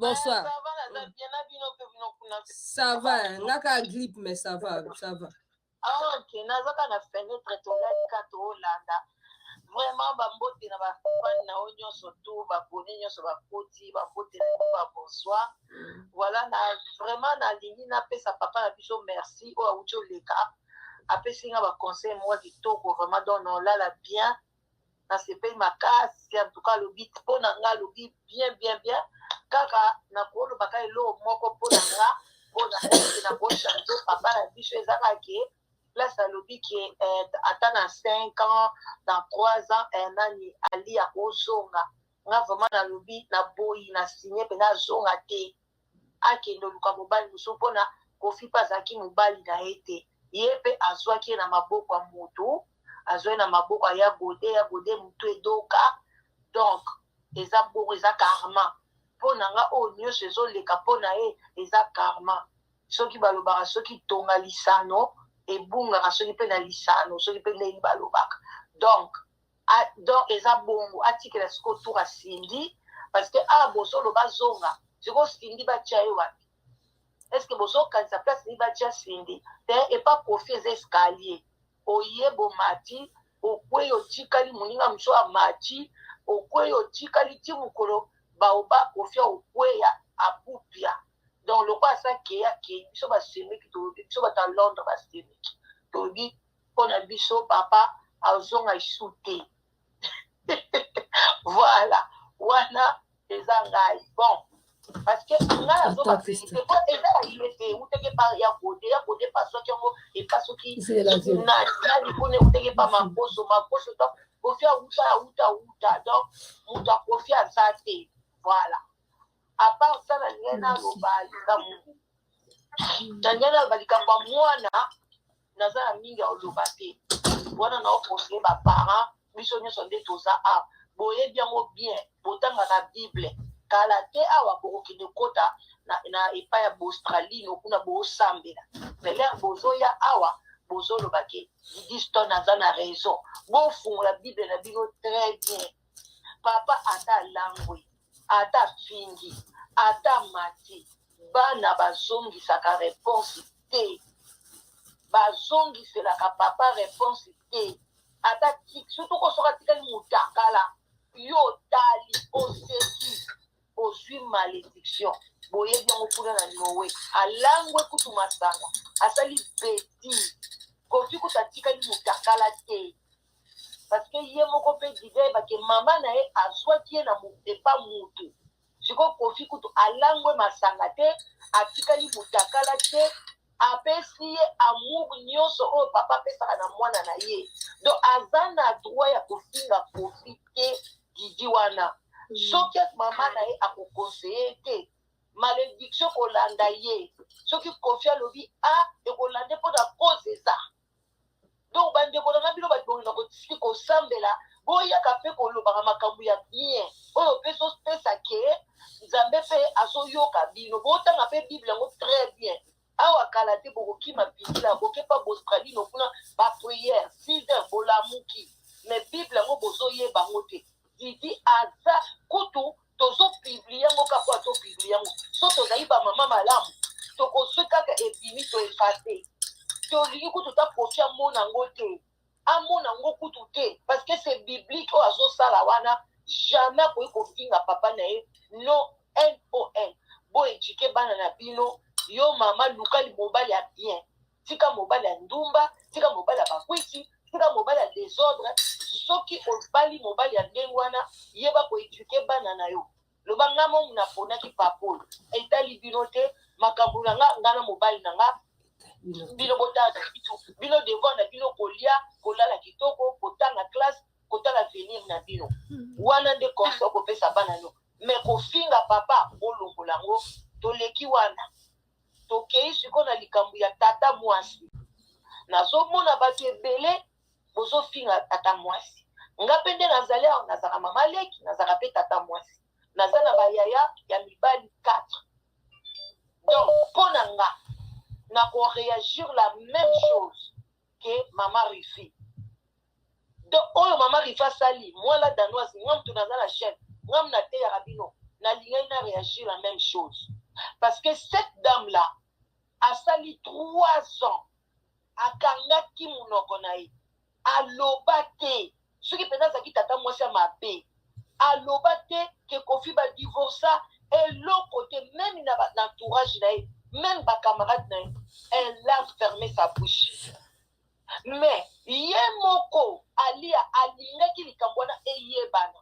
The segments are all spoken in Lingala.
Bonsoir. Ça va, naza bien na bino mpe bino kuna? Ça va, nga kaka grippe, mais ça va, ça va. Ah, ok, nazaka na fenêtre, tolali ka toolanda. Vraiment, bambote na bafani na yo nyonso, tu babone nyonso bakoti, bambote na bino, babonsoir. Voilà, na vraiment nalingi napesa papa na biso merci oyo awuti oleka, apesi nga baconseil moko kitoko vraiment. Donc naolala bien, nasepeli makasi. En tout cas, alobi mpo na nga, alobi bien, bien, bien. Kaka nakolobaka eloko moko mpo na nga, mpo na nakochange papa na biso, eza kaka ke place alobi ke ata na 5 ans, dans 3 ans, nani ali akozonga. Nga vraiment nalobi, naboyi, na signe mpenza, azonga te, akende oluka mobali mosusu. Mpona Kofi mpe azalaki mobali na ye te, ye mpe azwaki ye na maboko ya motu, azwaki na maboko ya Gode, ya Gode motu edoka. Donc eza bongo, eza karma mpo na nga. Oyo nyonso ezoleka mpo na ye eza karma. Soki balobaka, soki tonga lisano ebungaka, soki mpe na lisano, soki mpe ndenge balobaka. Donc eza bongo, atikela sikoyo tour asindi, parce que awa bozoloba azonga, sikoyo Sindi batia ye wapi? Est ce que bozokanisa place nini batia Sindi te? Epa Kofi eza escalier, oye bomati, okwei, otikali, moninga mosusu amati, okwei, otikali, ti mokolo baoba Kofi okweya apupia. Donc lokola asa kei, akei. Biso basemeki tolobi, biso bato ya Londres basemeki tolobi, mpo na biso papa azonga esu te. Voilà, wana eza ngai. Bon, parce que ngai nazoba vérité po eza ya ye te, eutaki epa ya Gode, ya Gode epa soki yango epa soki nani kuna, eutaki epa Makoso, Makoso. Donc Kofi auta, auta, auta. Donc moto akofi aza te. Voilà, à part ça, nalingai naloba likambo, nalingai naloba likambo ya mwana. Naza na mingi ya koloba te. Wana naoconseille baparent biso nyonso nde toza awa, boyebi yango bien, botangaka Bible. Kala te awa bokokende kota na epai ya Boaustralino kuna, boosambela. Mais l'heure bozoya awa, bozoloba ke Didi Stone aza na raison. Bofungola Bible na bino très bien. Papa ata alangwe, ata fingi, ata mati, bana bazongisaka réponse te, bazongiselaka papa réponse te. Ata surtout ko soki atikali motakala, yo otali, oseki, ozwi malédiction. Boyebi yango kuna na Noe, alangwe kutu masanga, asali bêtise. Kofi kutu atikali motakala te, parce que ye moko mpe Didi ayebake mama na ye azwaki ye na epa mutu. Sikoyo Kofi kutu alangwe masanga te, atikali motakala te, apesi ye amour nyonso oyo papa apesaka na mwana na ye. Donc aza na droit ya kofinga Kofi te, Didi wana. Soki mama na ye akoconseille te, malédiction kolanda ye. Soki Kofi alobi a ekolanda mpona cause eza. Donc bandeko na nga, bino bato bolinga kosambela, boyaka mpe kolobaka makambo ya bien oyo mpe ezopesa ke Nzambe mpe azoyoka bino. Botanga mpe Bible yango très bien. Awa kala te bokokima bibila, bokepa Boaustralino kuna, baprière 6 heures bolamuki, mais Bible yango bozoyeba yango te. Didi aza kutu, tozopublier yango kaka po atopublier yango. So tozali bamama malamu, tokozwi kaka ebimi, toeffacer. Tolingi kutu ta Kofi amona yango te, amona yango kutu te, parce que c'est biblique. Oyo azosala wana, jamais akoki kofinga papa na ye. Non, non, boéduquer bana na bino. Yo mama, luka mobali ya bien, tika mobali ya ndumba, tika mobali ya bakwiti, tika mobali ya désordre. Soki obali mobali ya ndenge wana, yeba koéduquer bana na yo. Loba nga momu naponaki papa oyo, etali bino te. Makambo na nga, nga na mobali na nga, bino botala na biso. Bino devoir na bino kolia, kolala kitoko, kotanga classe, kotala avenir na bino. Wana nde conseil kopesa bana no. Mais kofinga papa, bolongola yango. Toleki wana, tokei sikoyo na likambo ya tata mwasi. Nazomona bato ebele bozofinga tata mwasi. Nga mpe nde nazali awa, nazalaka mama leki, nazalaka mpe tata mwasi, naza na bayaya ya mibali 4. Donc mpo na nga, nakoréagir la même chose ke mama Rifi. Donc oyo mama Rifi asali, mwana danoise, nga mutu naza na chaîne, nga mu nateyaka bino. Nalingaki na réagir la même chose, parce que cette dame là asali 3 ans, akangaki monoko na ye, aloba te. Soki mpenza azalaki tata mwasi ya mabe, aloba te ke Kofi badivorça, eloko te. Même na entourage na ye, même bacamarade na ye, elle a fermé sa bouche. Mais ye moko Alia alingaki likambo wana eyebana,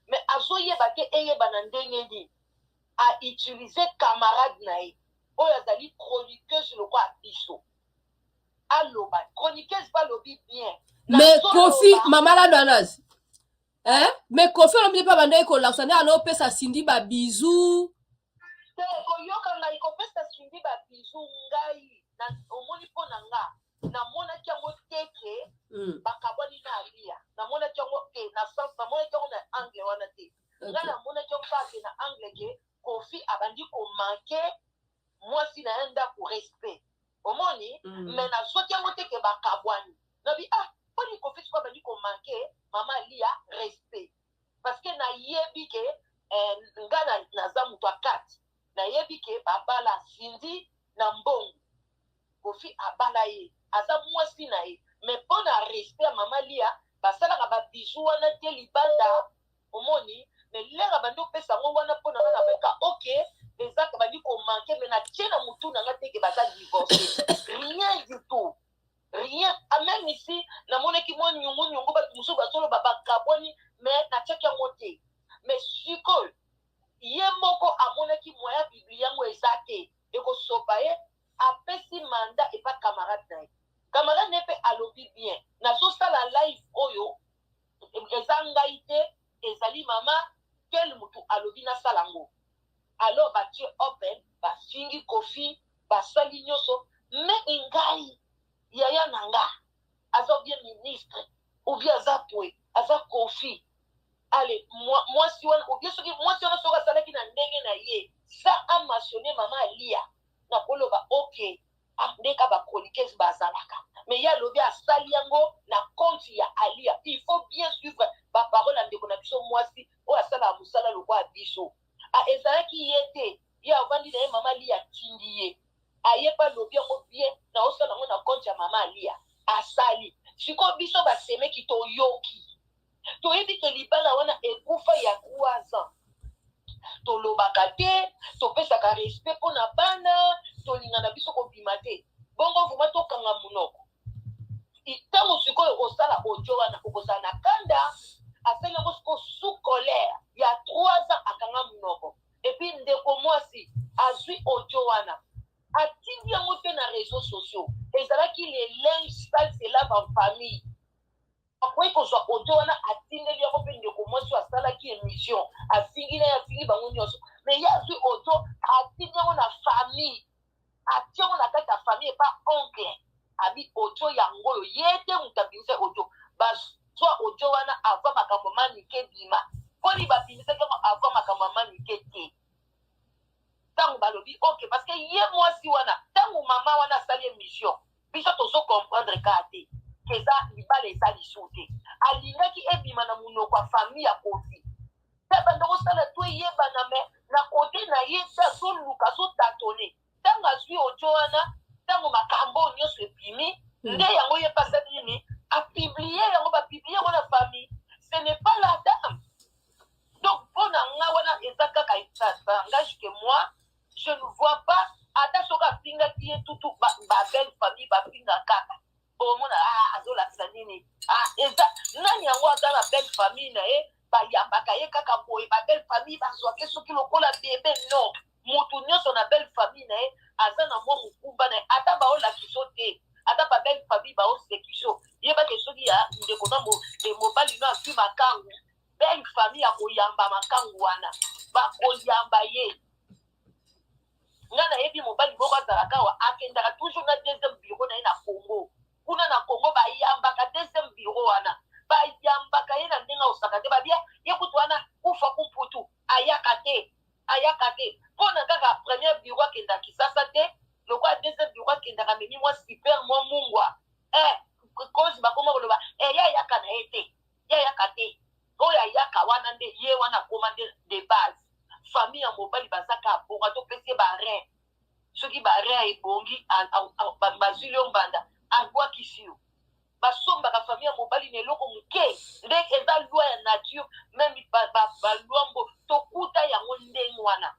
mais azoyeba te eyebana ndenge nini. Autiliser camarade na ye oyo azali chroniqueuse lokola biso. Aloba, chroniqueuse mpe alobi bien. Mais Kofi, mama la danoise, hein? Mais Kofi olobi mpe bandaki kolakisa nde anopesa Cindy babisous. Te, koyoka ngai, kopesa Cindy babisous, ngai omoni, mpo na nga namonaki yango te ke bakabwani na Alia. Namonaki yango te na sens, namonaki yango na angle wana te. Ngai namonaki yango kaka ke na angle ke Kofi abandi komanquer mwasi na ye ndako respect, omoni. Mais nazwaki yango te ke bakabwani. Nabi: "Ah, mponi Kofi siko abandi komanquer mama Alia respect?" Parce que nayebi ke nga naza moto akati, nayebi ke babala Cindy na mbongo. Kofi abala ye, aza mwasi na ye, mais mpo na respect ya mama Lia, basalaka babisous wana te libanda, omoni. Mais l'heure bandi opesa yango wana, mpo na nga nabeka ok, ezaka bandi komanquer, mais natie na motu na nga te ke baza divorce, rien du tout, rien. Même ici namonaki mwa nyungu nyungu, bato mosusu bazoloba bakabwani, mais natiaki yango te. Mais sikoyo ye moko amonaki moyen publier yango eza te, ekosopa ye. Apesi mandat epa camarade na ye. Camarade na ye mpe alobi bien: "Nazosala live oyo, eza ngai te, ezali mama tel motu alobi nasala yango." Alors batie open, bafingi Kofi, basali nyonso. Mais ngai, yaya na nga aza bien ministre ou bien aza poe, aza Kofi ale mwasi wana, ou bien soki mwasi wana soki asalaki na ndenge na ye sa amentionner mama Alia, nakoloba ok, ah, ndeka bachroniqueuse bazalaka. Mais ye alobi asali yango na compte ya Alia. Il faut bien suivre baparole ya ndeko na biso mwasi oyo asalaka mosala lokola biso. Ah, ezalaki ye te, ye avandi na ye, mama Alia atindi ye, ayebi, alobi yango bien: "Naosala yango na compte ya mama Alia." Asali. Sikoyo biso basemeki toyoki, toyebi ke libala wana ekufa ya 3 ans. Tolobaka te, topesaka respect mpo na bana, tolingana biso kobima te bongo. Vraiment tokanga monoko. Ntango sikoyo osala audio wana, okozala na kanda. Asali yango sikoyo sous colère ya 3 ans, akanga monoko. Et puis ndeko mwasi azwi audio wana, atindi yango te na réseaux sociaux. Ezalaki le linge sale se lave en famille. Akoki kozwa audio wana, atindeli yango mpe ndeko mwasi oyo asalaki émission, afingi na ye, afingi bango nyonso. Mais ye azwi audio, atindi yango na famille, atie yango na kati ya famille epa oncle. Abi audio yango oyo, ye te moto abimisa audio. Bazwa audio wana avant makambo manike bima. Mponi babimisaki yango avant makambo manike te? Ntango balobi ok, parce que ye mwasi wana, ntango mama wana asali émission, biso tozocomprendre kaka te eza libala eza lisu te. Alingaki ebima na monoko ya famille ya Kofi te, banda kosala to eyebana. Mais na kote na ye te, azoluka, azotâtonner. Ntango azwi audio wana, ntango makambo oyo nyonso ebimi, nde yango ye mpe asali nini? Apublier yango, bapublier yango na famille. Ce n'est pas la dame. Donc mpo na nga wana eza kaka, ça engage que moi, je ne vois pas. Ata soki afingaki ye tutu, babelle famille bafinga kaka, omona: "Ah, azolakisa nini? Ah, eza nani yango?" Aza na belle famille na ye, bayambaka ye kaka boye. Babelle famille bazwake soki lokola bebe. Non, motu nyonso na belle famille na ye aza na mwa mokumba na ye. Ata baolakisa te, ata babelle famille baosekiso, yebake soki ya ndeko na mobali no azwi makangu, belle famille akoyamba makangu wana, bakoyamba ye. Nga nayebi mobali moko azalaka awa, akendaka toujours na deuxième bureau na ye na Congo. Kuna na Congo bayambaka deuxième bureau wana, bayambaka ye na ndenge osaka te. Babia ye kutu wana kufa kumputu, ayaka te, ayaka te mpo na kaka premier bureau akendaka Kisasa te. Lokola deuxième bureau akendaka, amemi mwa super, mwa mungwa, kozi bakoma koloba ye ayaka na ye te, ye ayaka te. Oyo ayaka wana nde ye wana akoma nde de base. Famille ya mobali baza kaka bongo, ata opesi ye barein, soki barein ebongi, bazwili yo mbanda, abwakisi yo. Basombaka famille ya mobali na eloko moke nde eza loi ya nature. Même balwambo tokuta yango ndenge wana.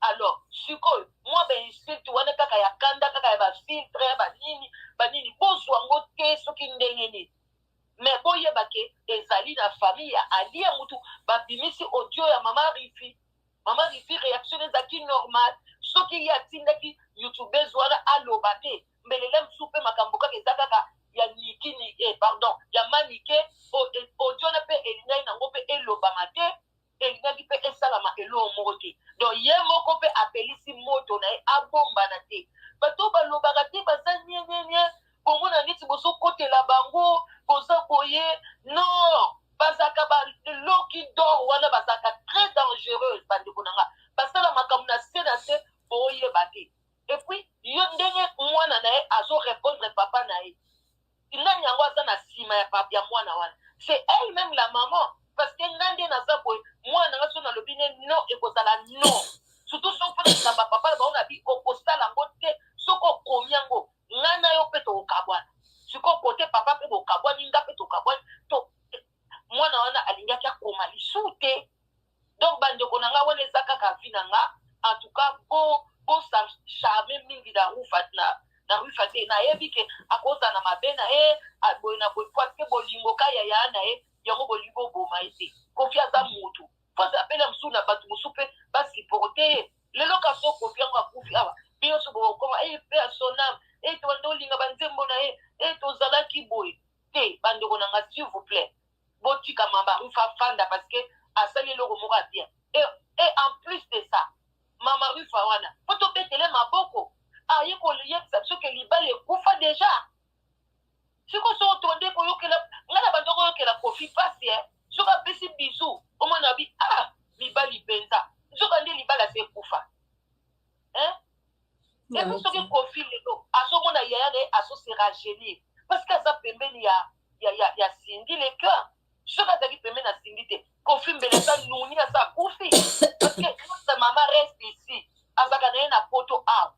Alors sikoyo mwa bainsulte wana kaka ya kanda, kaka ya bafiltre, ya banini banini, bozwa yango te soki ndenge nini. Mais boyeba ke ezali na famille ya Alia mutu babimisi audio ya mama Rifi. Mama Rifi, réaction ezalaki normal. Soki ye atindaki youtubeuse wana aloba te, mbelele mosusu mpe makambo kaka eza kaka ya nikini, pardon, ya Manike. Audio wana mpe elingaki nango mpe elobama te, elingaki mpe esalama eloko moko te. Donc ye moko mpe apelisi moto na ye, abombana te. Bato balobaka te, baza nienienie, bomona neti bozokotela bango, boza boye. Non, bazalaka baloki d'or wana, bazalaka très dangereuse, bandeko na nga. Basala makambo na se na se, boyeba te. Et puis yo, ndenge mwana na ye azorépondre papa na ye, nani yango aza na nsima ya mwana wana? C'est elle-même, la maman. Parce que nga nde naza boye, mwana nga so nalobi ne non, ekozala non. Surtout soki mpona likambo ya papa na bango na bi, okosala yango te. Soki okomi yango, ngai na yo mpe tokokabwana. Sikoyo kote papa mpe bokabwani, nga mpe tokabwani to mwana wana alingaki akoma lisu te. Donc bandeko na nga, wana eza kaka vie na nga. En tout cas, bo bosacharme mingi na Rufa, na Rufa te. Nayebi ke akozala na mabe na ye boye na boye, parce que bolingo ka yaya na ye yango, bolingo oboma ye te. Kofi aza motu, po aza pele mosusu na bato mosusu mpe basupporte ye. Lelo kasi Kofi yango akufi awa, bino nyonso bokokoma e mpe ya son âme e tobanda olinga banzembo na ye e tozalaki boye te. Bandeko na nga, s'il vous plaît, botika mama Rufa fanda, parce que asali eloko moko ya bien. Et en plus de ça, mama Rufa wana, mpo tobetele maboko, aye koyebisa biso ke libala ekufa déjà. Siko soko tonde koyokela ngai na bando koyokela Kofi pasi e soki apesi bizu, omona bi ah, mibali mpenza, nzoka nde libala se ekufa, hein? Et puis soki Kofi lelo azomona yaya na ye azose rajeunir, parce que aza pembeni ya Cindy Le Cœur. Soki azalaki pembeni ya Cindy te, Kofi mbele aza nuni, aza akufi, parce que notre mama reste ici, azalaka na ye na Poto awa.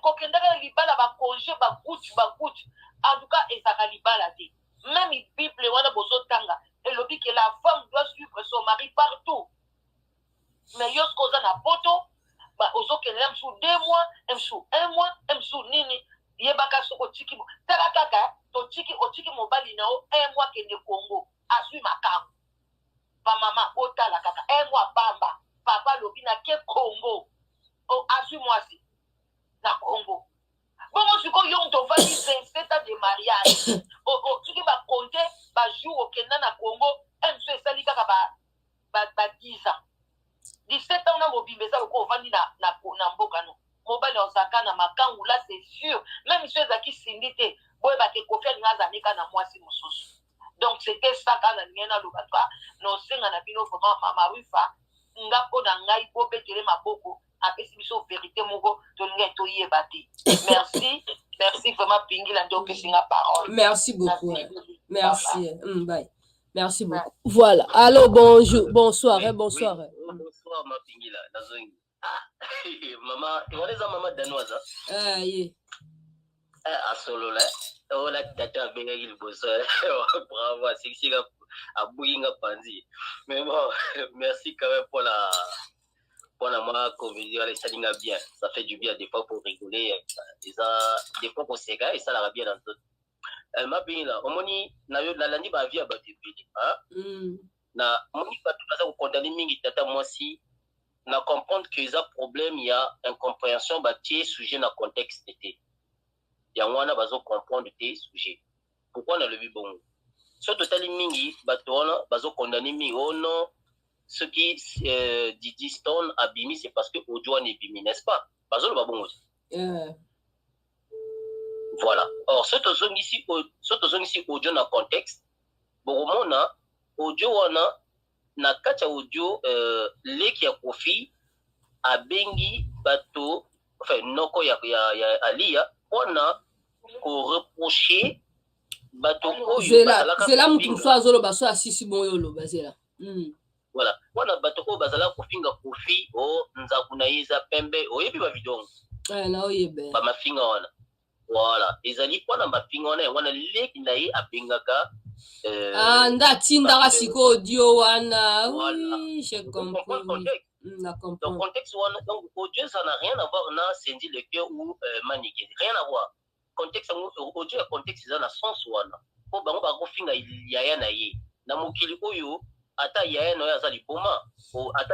Kokendaka na libala, bacongé, baguti baguti, en tout cas ezalaka libala te. Même Bible wana bozotanga elobi ke la femme doit suivre son mari partout. Mais yo soki oza na Poto, ozokende na mosusu 2 mois, mosusu un mois, mosusu nini, yebaka soki otiki, tala kaka, totiki, otiki mobali na yo un mois, kende Congo, azwi makambo. Bamama, botala kaka un mois pamba, papa alobi nake Congo, azwi mwasi na Congo. Bongo sikoyo yo moto ovandi 27 ans de mariage, soki bakonte bajour okenda na Congo, mosusu esali kaka ba 10 ans, 17 ans na mobimba, eza lokola ovandi na mboka no. Mobali ozalaka na makangu là, c'est sûr. Même so ezalaki Cindy te, boyebake Kofi alinga azala kaka na mwasi mosusu. Donc c'était ça kaka na ndenge naloba. Ka na osenga na bino vraiment, mama Rufa, nga mpo na ngai, bobetele maboko, apesi biso vérité moko tolingai toyeba te. Merci, merci vraiment. Pingila nde opesi nga parole. Merci beaucoup, merci, merci. Bye, merci beaucoup. Voilà. Allô, bonjour, bonsoir. Oui, bonsoir. Oui. Bonsoir, Mapingila nazongi. Ah, mama wana eza mama danoise. Ah, ye. Asolola ola tata abengaki liboso, bravo, asekisi nga, abuki nga panzi. Mais bon, merci quand même pour la mpona mwa comédie wana, esali nga bien. Ça fait du bien des fois pour rigoler, eza des fois koseka esalaka bien na nzoto. Mapingila, omoni nalandi baavis ya bato ebele. Na moni bato baza kokondane mingi tata mwasi. Na comprendre que eza problème ya incompréhension, batie sujet na contexte te, yango wana bazocomprendre te sujet. Pourquoi nalobi bongo? So totali mingi, bato wana bazokondane mingi, oh non, soki Didi Stone abimi, c'est parce que audio wana ebimi, n'est-ce pas? Bazoloba bongo te? Voilà. Or so tozongisi audio na contexte, bokomona audio wana, na kati ya audio, leki ya Kofi abengi bato, enfin noko ya Alia, mpona koreproche bato oyo Zela, zela, mutu mosusu azoloba, so asisi bongo, oyo oloba, zela. Voilà, wana bato oyo bazalaka kofinga Kofi, o nzaku na ye eza pembe, oyebi bavideo? Eh, naoyeba. Bamafinga wana, voilà, ezali mpona mafinga wana. Yango wana leki na ye abengaka. Ah, nde atindaka sikoyo audio wana. Voilà. Oui, j'ai comprends compris. contexte. Na Donc comprendre. contexte wana, donc audio, ça n'a rien à voir na Cindy Le Cœur ou Manike, rien à voir. Contexte yango, audio ya contexte eza na sens wana, mpo bango bakofinga yaya na ye. Na mokili oyo, ata yaya na yo aza liboma, ata